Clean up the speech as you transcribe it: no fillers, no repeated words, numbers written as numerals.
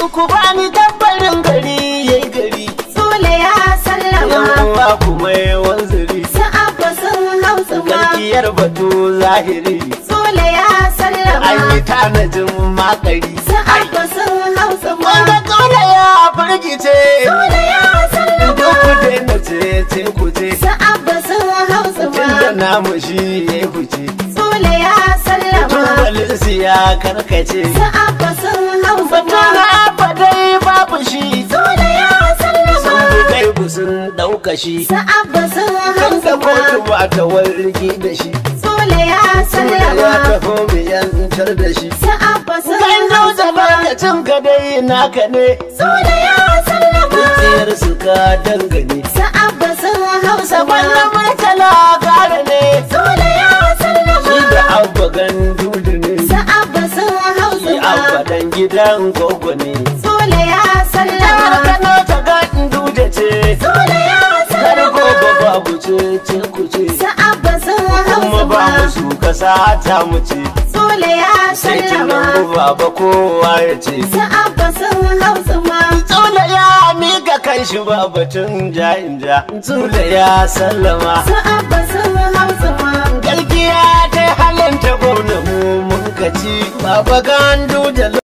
Ku bani tabbarin gari yayi gari. Sule ya sallama. Yan uwa kuma wanzuri. Su Abba sun hau tsuma. Gaskiyar batu zahiri. Sule ya sallama. An yi tanajin makari. Su Abba sun hau tsuma. Wanda kaula ya firgice. Sule ya sallama. Duk ku daina ce ku ce. Su Abba sun hau tsuma. Tunda namu shi ya fice. Sule ya sallama. Tubalin su ya karkace. Su Abba sun hau Batu tsuma. na Abba dai babu shi. Sule ya sallama. Sun bi gaibu sun ɗauka shi. Su Abba sun hau Tun da tsuma. kotu ba ta warki da shi. Sule ya Sule ya sallama. tafi mu yantar da shi. Su Abba sun Kan hau dauda tsuma. lokacin ka dai naka ne. Sule ya sallama. Tsayar su ka dangane. Su Abba sun hau tsuma. Saban na Murtala gara ne. Sule ya sallama. Shi da Abba gandudu ne. Su Abba sun hau Shi tsuma. Abba dan gidan gogo ne. Sule ya Jihar sallama. Kano ta gandude ce. Sule ya Kar sallama. gobe babu ce ce ku ce. Su Abba sun hau Kuma ba tsuma. mu su kasa ta mu ce. Sule ya Sai sallama. Tinubu baba kowa ya ce. Su Abba sun hau tsuma. Tsula ya mika kan shi ba batun ja in ja. Tsula ya sallama. Su Abba sun hau tsuma. Galgiya ta halin ta gwamna mu mun kaci. Baba gandu da